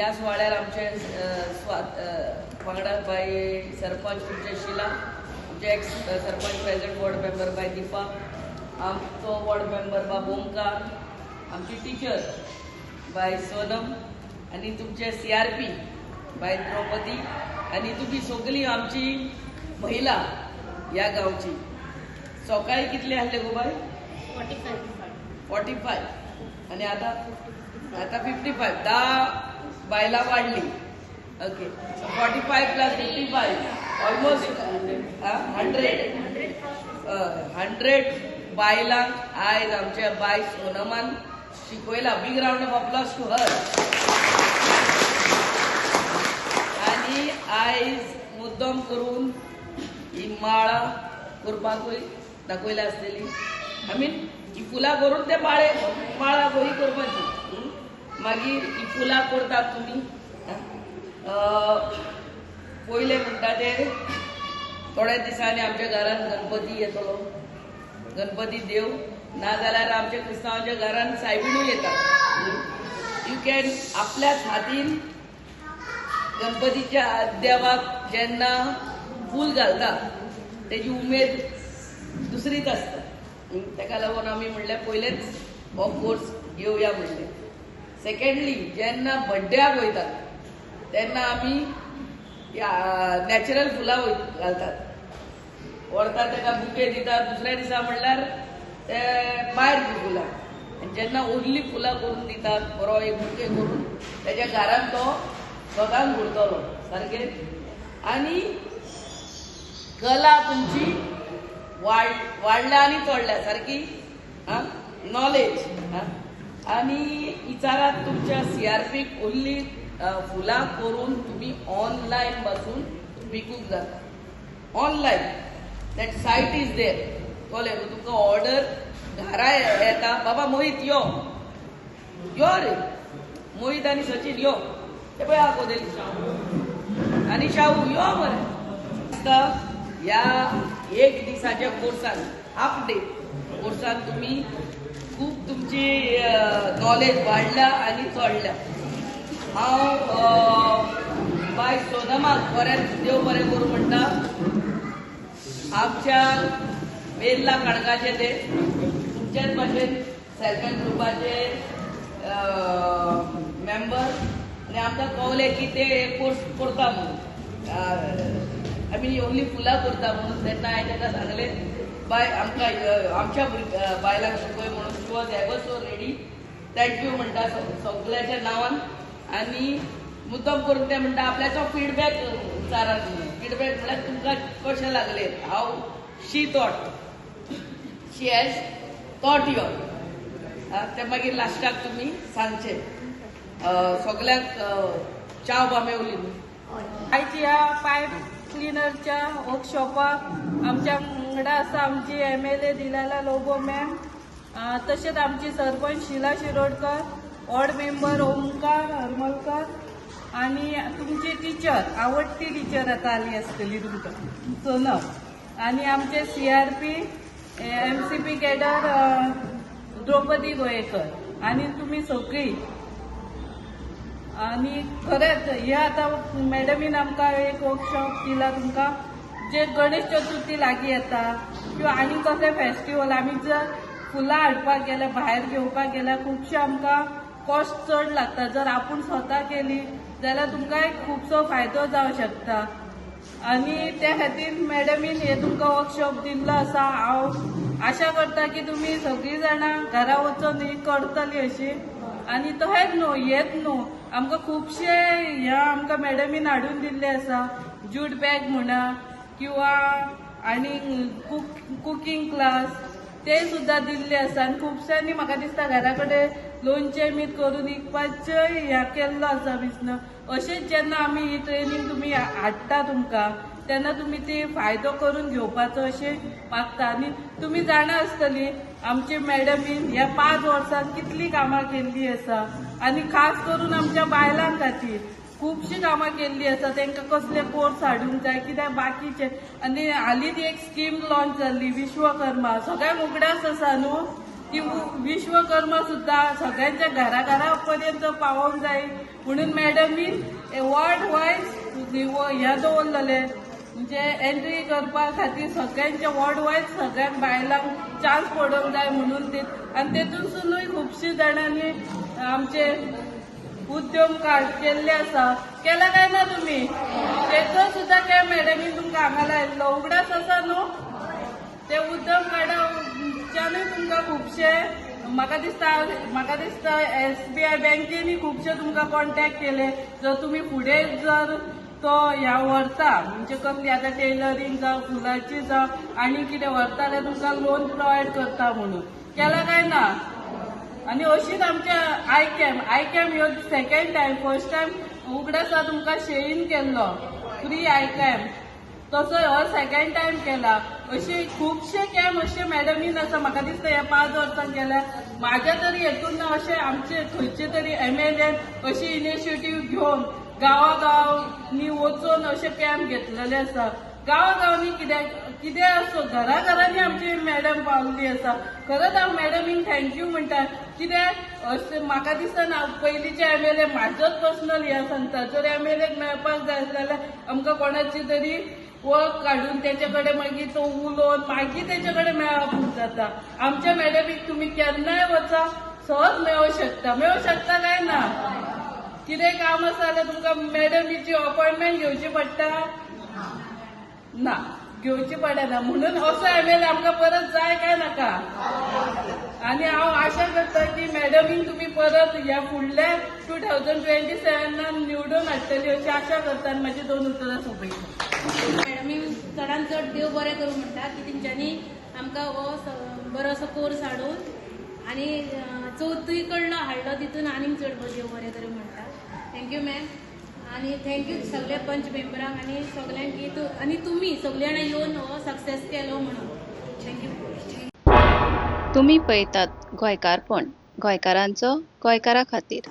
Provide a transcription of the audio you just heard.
ह्या सुवाळ्यार आमचे वांगडा बाय सरपंच तुमचे शिला, आमचे ex sarpanch present ward member बाय दीपा, आमचो वॉर्ड मेंबर बाब ओमकार, आमची टिचर बाय सोनम आनी तुमचे CRP बाय द्रौपदी आनी तुमी सगळी आमची महिला ह्या गांवची. सकाळी कितले आसले गो बाय? 45 आनी आतां आतां 55, 10 बायलां वाडली. ओके, 45 प्लस 55 ऑलमोस्ट 100 100 बायलांक आयज आमच्या बाय सोनमान शिकयला. Big round of applause to her. आनी आयज मुद्दम करून ही माळा करपाकूय दाखयल्या आसतली. I mean ही फुलां करून ते माळे माळा ही करपाची. मागीर ही फुलां करतात तुमी. पयले म्हणटा ते थोड्या दिसांनी आमच्या घरान गणपती येतलो, गणपती देव, नाजाल्यार आमच्या क्रिस्तांवाच्या घरान सायबिणूय येतात. You can आपल्याच हातीन गणपतीच्या देवाक जेन्ना फूल घालता तेजी उमेद दुसरीच आसता. ताका लागून आमी म्हणलें पयलेच हो कोर्स घेवया म्हणलें. सेकेंडली जेन्ना बड्ड्याक वयतात तेन्ना आमी नॅचरल फुलां घालतात, व्हरतात ताका बुके दितात. दुसऱ्या दिसा म्हणल्यार ते भायर फुलां, आनी जेन्ना ओडली फुलां करून दितात बरो एक बुके करून तेज्या घरान तो सदांच उरतलो सारकें. आनी कला तुमची वाडल्या आनी चडल्या सारकी नॉलेज. आनी विचारात तुमच्या CRPक ओन्ली फुलां करून तुमी ऑनलायन बसून विकूंक जाता. Online that site is there, कळ्ळें? तुमकां ऑर्डर घरा येता. बाबा मोहीत यो यो रे, मोहीत आनी सचिन यो, ते पळय आहा कोदेल आनी शाहू यो मरे. ह्या एक दिसाच्या कोर्सान, हाफ डे कोर्सान तुमी खूब तुमची नॉलेज वाडल्या आनी चडल्या. हांव बाय सोनमाक बरें देव बरें करूं म्हणटा. आमच्या वेर्ला काणकाचे ते तुमच्याच भाशेन सेल्फ हेल्प ग्रुपाचे मेंबर आनी आमकां कवलें की ते कोर्स करता म्हणून, I mean only फुलां करता म्हणून. तेन्ना हांवें ताका सांगलें बाय आमकां आमच्या बायलांक शिकय म्हणून. She was ever so ready. Thank you म्हणटा सगळ्याच्या नांवान. आनी मुद्दम करून ते म्हणटा आपल्याचो फिडबॅक विचारात म्हणून. फिडबॅक म्हळ्यार तुमकां कशें लागलें, how she thought, she has thought your, ते मागीर लास्टाक तुमी सांगचें. सगळ्यांक चाव बामेवली न्हू. आयज ह्या पायप क्लिनरच्या वर्कशॉपाक आमच्या वांगडा आसा आमची MLA दिलाला लोबो मॅम, तशेंच आमची सरपंच शिला शिरोडकर, वॉर्ड मेंबर ओमकार हरमलकर आनी तुमची टिचर, आवडटी टिचर आतां आली आसतली तुमकां सोनम, आनी आमचे CRP MCP cadre Draupadi Goyekar आनी तुमी सगळीं. आनी खरेंच हे आतां मॅडमीन आमकां एक वर्कशॉप दिला तुमकां, जे गणेश चतुर्थी लागीं येता किंवा आनी कसले फेस्टिवल, आमी जर फुलां हाडपाक गेल्यार भायर घेवपाक गेल्यार खुबशे आमकां कॉस्ट चड लागता. जर आपूण स्वता केली जाल्यार तुमकां खुबसो फायदो जावं शकता. आनी त्या खातीर मॅडमीन हे तुमकां वर्कशॉप दिल्लो आसा. हांव आशा करता की तुमी सगळीं जाणां घरा वचून ही करतली अशी. आनी तशेंच न्हू, हेच न्हू, आमकां खुबशे ह्या आमकां मॅडमीन हाडून दिल्ले आसा, जूट बॅग म्हणा किंवा आनी कुकींग क्लास ते सुद्दां दिल्ले आसा. आनी खुबश्यांनी म्हाका दिसता घरा कडेन लोणचें मीठ करून विकपाचें हें केल्लो आसा बिजनस. अशेंच जेन्ना आमी ही ट्रेनींग तुमी हाडटा तुमकां तेन्ना तुमी ती फायदो करून घेवपाचो अशें मागता. आनी तुमी जाणा आसतली आमची मॅडमीन ह्या 5 वर्सांत कितलीं कामां केल्लीं आसा आनी खास करून आमच्या बायलां खातीर खुबशीं कामां केल्लीं आसा. तांकां कसले कोर्स हाडूंक जाय कित्याक बाकीचे. आनी हालींच एक स्कीम लॉन्च जाल्ली विश्वकर्मा, सगळ्यांक उगडास आसा न्हू. ती विश्वकर्मा सुद्दां सगळ्यांच्या घरा घरा पर्यंत पावोवंक जाय म्हणून मॅडमीन वॉर्ड वायज हें दवरलेलें, म्हणजे एंट्री करपा खातीर सगळ्यांच्या वॉर्ड वायज सगळ्यांक बायलांक चान्स पडोवंक जाय म्हणून ते. आनी तेतूनसुनूय खुबशे जाणांनी आमचे उद्यम कार्ड केल्ले आसा. केला काय ना तुमी? तेचो सुद्दां काय मॅडमीन तुमकां हांगा लायल्लो उगडास आसा न्हू? ते उद्यम कार्डाच्यानूय तुमकां खुबशे, म्हाका दिसता एसबीआय बँकेनी खुबशे तुमकां कॉन्टॅक्ट केले. जर तुमी फुडें जर तो ह्या व्हरता, म्हणजे कसली आतां टेलरींग जावं, फुलाची जावं, आनी कितें व्हरता जाल्यार तुमकां लोन प्रोवायड करता म्हणून. केला काय ना? आनी अशीच आमच्या I camp, I camp ह्यो सेकंड टायम. फर्स्ट टायम उगडास तुमकां शेळीन केल्लो फ्री I camp, तसो हो सेकंड टायम केला. अशे खुबशे कॅम्प अशे मॅडमीन आसा, म्हाका दिसता ह्या 5 वर्सां केल्या. म्हाज्या तरी हेतून ना अशे आमचे खंयचे तरी एमएलएन अशी इनिशिएटीव घेवन गांवागांवांनी वचून अशे कॅम्प घेतलेले आसा. गांवागांवांनी कित्याक कितें आसो, घरा घरांनी आमची मॅडम पावल्ली आसा. खरंच हांव मॅडमींक thank you म्हणटा. कित्याक अशें म्हाका दिसना पयलींचे एमएलए, म्हाजोच पर्सनल हें सांगता, जर एमएलएक मेळपाक जाय जाल्यार आमकां कोणाची तरी वळख काडून तेचे कडेन मागीर तो उलोवन मागीर तेचे कडेन मेळप जाता. आमच्या मॅडमीक तुमी केन्नाय वचा, सहज मेळोवंक शकता. मेळोवंक शकता काय ना? कितें काम आसा जाल्यार तुमकां मॅडमीची अपॉयंटमेंट घेवची पडटा ना? घेवची पडना. म्हणून असो एमएलए आमकां परत जाय काय नाका? आनी हांव आशा करता की मॅडमीक तुमी परत ह्या फुडल्या 2027नान निवडून हाडटली अशी आशा करता आनी म्हाजी दोन उतरां सोंपयता. मॅडमीक चडान चड देव बरें करूं म्हणटा की तेंच्यांनी आमकां हो बरो असो कोर्स हाडून आनी चवथूय कडलो हाडलो, तितून आनीक चड देव बरें करूं म्हणटा. Thank you ma'am आनी thank you सगल्या पंच मेंबरांक आनी सगल्यांक की तूं आनी तुमी सगळे जाणां येवन हो सक्सेस केलो म्हणून. Thank you. तुमी पळयतात गोंयकारपण, गोंयकारांचो गोंयकारा खातीर.